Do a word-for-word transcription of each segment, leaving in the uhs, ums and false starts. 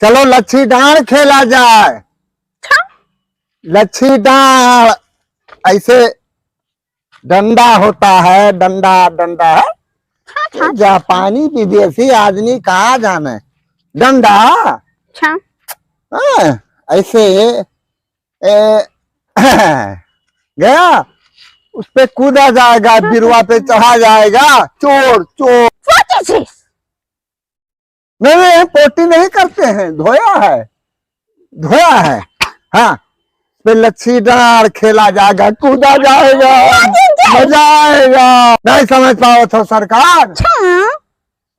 चलो लच्छी डांड़ खेला जाए। अच्छा। लच्छी डांड़, ऐसे डंडा होता है, डंडा, डंडा है। हाँ, हाँ। जापानी विदेशी आदमी कहाँ जाने, डंडा। अच्छा। हाँ, ऐसे, ए, गया, उस पे कूदा जाएगा, बिरुआ पे चढ़ा जाएगा, चोर, चोर। What is this? नहीं, नहीं, हम पोटी नहीं करते हैं, धोया है, धोया है। हाँ, पे लच्छी डांड़ खेला जाएगा, कूदा जाएगा, मजा आएगा। नहीं समझ पावत हो सरकार? अच्छा।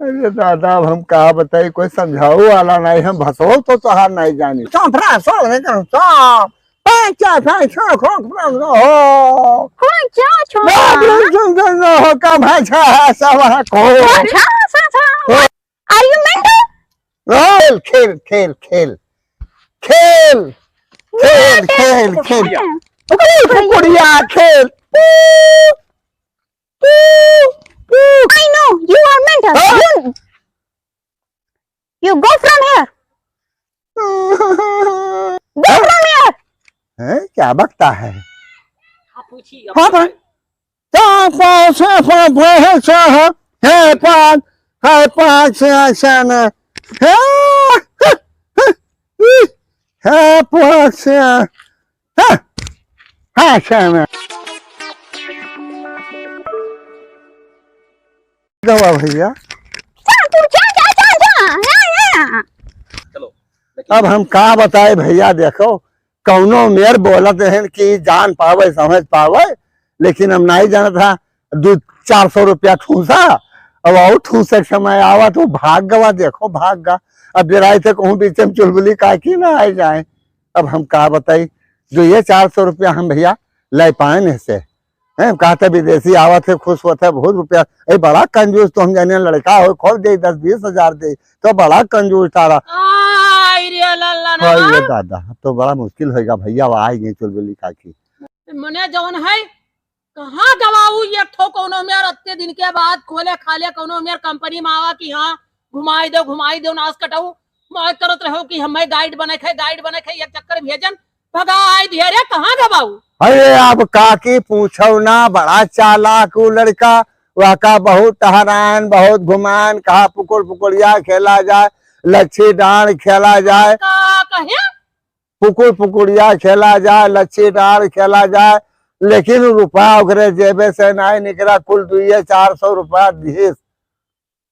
अरे दादा, अब हम का बताई, कोई समझाऊ वाला नहीं, हम भसो तो तोहार नहीं जानी। चुप रह, सो नहीं करो, चुप। पैसा, पैसा, खो, खो, खो, हो। कौन सा छोरा? बाप रे, सुन, सुन, हो, का भाषा है, सब है, खो। कौन सा, सा, सा? Are you mental? खेल, खेल, खेल, खेल। खेल, खेल, खेल, खेल। हाँ। कुकुड़िया खेल। पू, पू, पू। I know, you are mental। हाँ। You, you go from here। Go from here। हैं? क्या बकता है? हाँ, पूछिए, अब हाँ, बताइए। भाई। चार पाँच छः पाँच छः है, है पाँच, है पाँच छः छः में, है, है पाँच छः, है, है छः में। गवा भैया। जा तू, जा, जा, जा, जा, जा, जा। चलो, लेकिन अब हम का बताए भैया, देखो, कौनो मेर बोलत हैं कि जान पावे, समझ पावे, लेकिन हम नहीं जानत हा, दू चार सौ रुपया ठूसा, अब और ठूसे के समय आवा तो भाग गवा, देखो, भाग गा। अब जरा इसे कहूँ बीच में चुलबुली काकी ना आ जाए। अब हम का बताई, जो ये चार सौ रुपया हम भैया ले पाए न से, हैं, कहा था विदेशी आवत है, खुश होत है, बहुत रुपया, ए, बड़ा कंजूस, तो हम जाने लड़का हो, खूब दे, दस बीस हजार दे, तो बड़ा कंजूस तारा। आई रे लल्ला ना। हाँ, ये दादा, अब तो बड़ा मुश्किल होएगा भैया, अब आएंगे चुलबुली काकी। मने जौन है, कहाँ गवाऊ एक ठो कौनो मेर अत्ते दिन के बाद खोले खाले कौनो मेर कंपनी में आवा कि हाँ, घुमाई दो, घुमाई दो, नास कटाऊ, मौज करत रहो कि हमें गाइड बने खे, गाइड बने खे, एक चक्कर भेजन, भगाई दिया रे, कहाँ गवाऊ? अरे अब काकी पूछो ना, बड़ा चालाक उ लड़का, वहका बहुत टहरान, बहुत घुमान, कहा पुकुर पुकुरिया खेला जाए, लच्छी डांड़ खेला जाए, का कहे? पुकुर पुकुरिया खेला जाए, लच्छी डांड़ खेला जाए, लेकिन रुपया ओकरे जेबे से नाहीं निकला, कुल दुइये चार सौ रुपया दिहिस।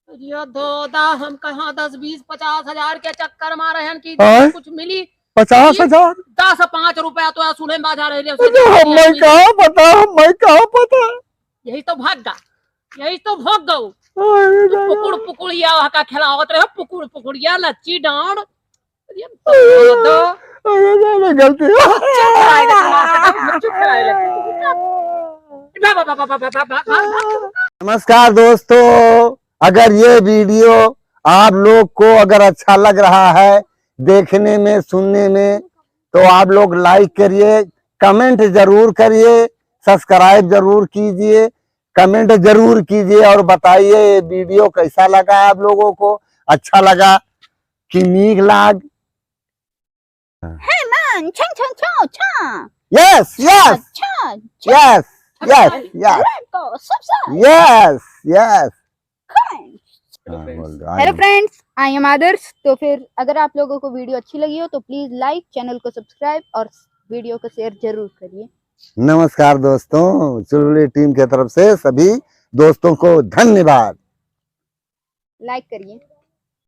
अरे दादा, हम कहाँ दस, बीस, पचास हजार के चक्कर मारे हैं कि हाँ? कुछ मिली। पचास हजार? दस, पाँच रुपया तो सुने में बाजार है रे, अरे, हमें का पता, हमें का पता। यही तो भाग गा, यही तो भाग गऊ। अरे, तू दादा। पुकुड़ पुकुड़िया वहाँ का खिलावत रहे, पुकुड़ पुकुड़िया, लच्छी डांड़। अरे, दादा। अरे, दादा, गलती। चुप कराए दे, चुप कराए दे। नमस्कार दोस्तों, अगर ये वीडियो आप लोग को अगर अच्छा लग रहा है देखने में, सुनने में, तो आप लोग लाइक करिए, कमेंट जरूर करिए, सब्सक्राइब जरूर कीजिए, कमेंट जरूर कीजिए और बताइए ये वीडियो कैसा लगा आप लोगों को, अच्छा लगा कि नीक लाग। Hey man, छन छन छो छा। Yes, yes. छा, छा, छा। Yes, yes, yes. Let go, सब सब। Yes, yes. Come on। हाँ, बोल दो, आ हेलो जाओ। फ्रेंड्स, आई एम आदर्श। तो फिर अगर आप लोगों को वीडियो अच्छी लगी हो तो प्लीज लाइक, चैनल को सब्सक्राइब और वीडियो को शेयर जरूर करिए। नमस्कार दोस्तों, चुलबुली टीम की तरफ से सभी दोस्तों को धन्यवाद। लाइक करिए।